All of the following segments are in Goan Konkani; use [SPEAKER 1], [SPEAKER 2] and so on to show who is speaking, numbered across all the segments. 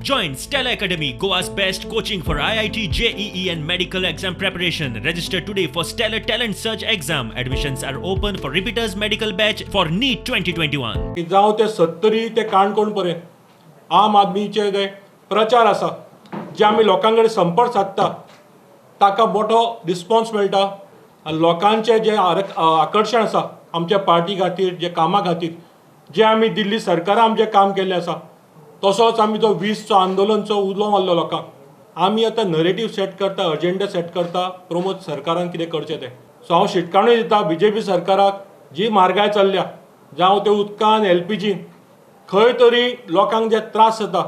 [SPEAKER 1] Join Stellar Academy, Goa's best coaching for IIT, JEE, and medical exam preparation. Register today for Stellar Talent Search exam. Admissions are open for repeaters medical batch for NEET 2021.
[SPEAKER 2] की जावं ते सत्तरी ते काणकोण पर्यंत आम आदमीचे जे प्रचार आसा, जे आमी लोकां कडेन संपर्क सादता, ताका मोठो रिस्पोन्स मेळटा आनी लोकांचें जें आकर्शण आसा आमच्या पार्टी खातीर, जे कामा खातीर जे आमी दिल्ली सरकारान आमचें काम केल्लें आसा, तसोच आमी जो वीसचो आंदोलनचो उलो मारलो लोकांक, आमी आतां नरेटीव सेट करता, अजेंडा सेट करता प्रमोद सरकारान कितें करचें तें. सो हांव शिटकावणी दिता बीजेपी सरकाराक, जी म्हारगाय चल्ल्या, जावं ते उदकान, एलपीजीन, खंय तरी लोकांक जे त्रास जाता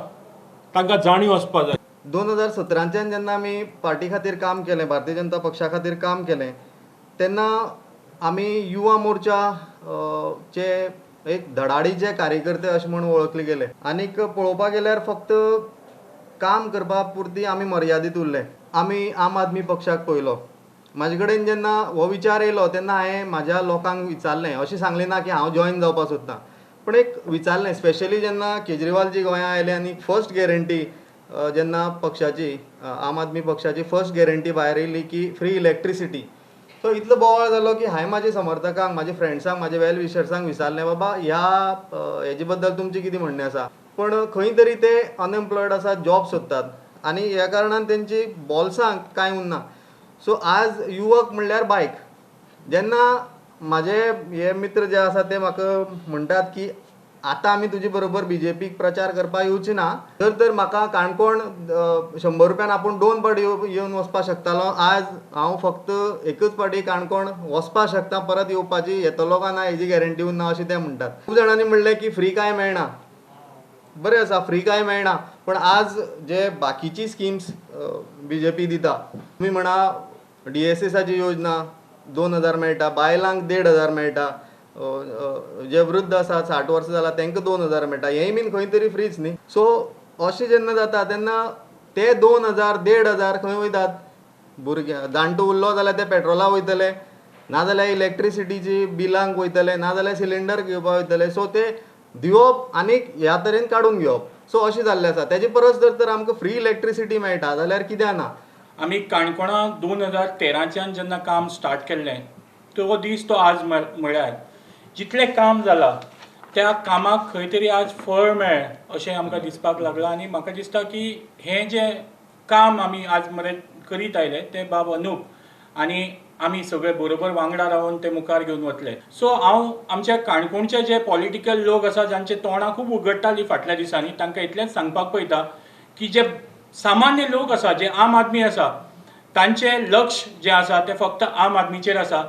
[SPEAKER 2] तांकां जाणीव आसपा जाय.
[SPEAKER 3] 2017च्यान जेन्ना आमी पार्टी खातीर काम केलें, भारतीय जनता पक्षा खातीर काम केलें, तेन्ना आमी युवा मोर्चा चे एक धडाडीचे कार्यकर्ते अशें म्हूण वळखले गेले. आनीक पळोवपाक गेल्यार फक्त काम करपा पुरती आमी मर्यादीत उरले. आमी आम आदमी पक्षाक पळयलो. म्हाजे कडेन जेन्ना हो विचार येयलो तेन्ना हांवें म्हाज्या लोकांक विचारलें. अशें सांगलें ना की हांव जॉयन जावपाक सोदतां, पूण एक विचारलें. स्पेशली जेन्ना केजरीवालजी गोंयांत आयले आनी फर्स्ट गॅरंटी जेन्ना पक्षाची, आम आदमी पक्षाची फर्स्ट गॅरंटी भायर येयली की फ्री इलेक्ट्रिसिटी, सो इतलो बोवाळ जालो की हांवें म्हाज्या समर्थकांक, म्हाज्या फ्रेंड्सांक, म्हाज्या वेल विशर्सांक विचारलें, बाबा, ह्या हेजे बद्दल तुमचें कितें म्हणणें आसा? पूण खंय तरी ते अनएम्प्लॉयड आसात, जॉब सोदतात आनी ह्या कारणान तेंची बोल्सांक कांय उरना. सो आज युवक म्हणल्यार बायक. जेन्ना म्हाजे हे मित्र जे आसा ते म्हाका म्हणटात की आतां आमी तुजे बरोबर बीजेपीक प्रचार करपाक येवचे ना, जर तर म्हाका काणकोण 100 रुपयान आपूण दोन फावटी येवन वचपाक शकतालो, आज हांव फक्त एकच फावटी काणकोण वचपाक शकता, परत येवपाची येतलो काय ना हेजी गॅरंटी उरना, अशें ते म्हणटात. खूब जाणांनी म्हणलें की फ्री कांय मेळना. बरें आसा, फ्री कांय मेळना, पण आज जे बाकीची स्किम्स बीजेपी दिता, तुमी म्हणा डीएसएसाची योजना 2000 मेळटा, बायलांक 1500 मेळटा, अ, अ, जे वृद्ध आसात, 60 वर्सां जाला तांकां 2000 मेळटा, हेंय बीन खंय तरी फ्रीच न्ही. सो अशें जेन्ना जाता तेन्ना ते 2000, 1500 खंय वयतात? भुरगे जाणटो उरलो जाल्यार ते पेट्रोला वयतले, नाजाल्यार इलेक्ट्रिसिटीची बिलांक वयतले, नाजाल्यार सिलिंडर घेवपाक वयतले. सो ते दिवप आनीक ह्या तरेन काडून घेवप, सो अशें जाल्लें आसा. तेजे परस जर तर आमकां फ्री इलेक्ट्रिसिटी मेळटा जाल्यार कित्याक ना?
[SPEAKER 4] आमी काणकोणा 2013च्यान जेन्ना काम स्टार्ट केल्लें, तो दीस तो आज म्हळ्यार जितलें काम जालां त्या कामाक खंय तरी आज फळ मेळ्ळें अशें आमकां दिसपाक लागलां. आनी म्हाका दिसता की हें जें काम आमी आज मेरेन करीत आयले तें बाब अनुप आनी आमी सगळे बरोबर वांगडा रावन ते मुखार घेवन वतले. सो हांव आमच्या काणकोणचे जे पॉलिटिकल लोक आसा, जांचे तोंडां खूब उगडटालीं फाटल्या दिसांनी, तांकां इतलेंच सांगपाक पळयता की जे सामान्य लोक आसा, जे आम आदमी आसा, तांचें लक्ष जें आसा तें फक्त आम आदमीचेर आसा.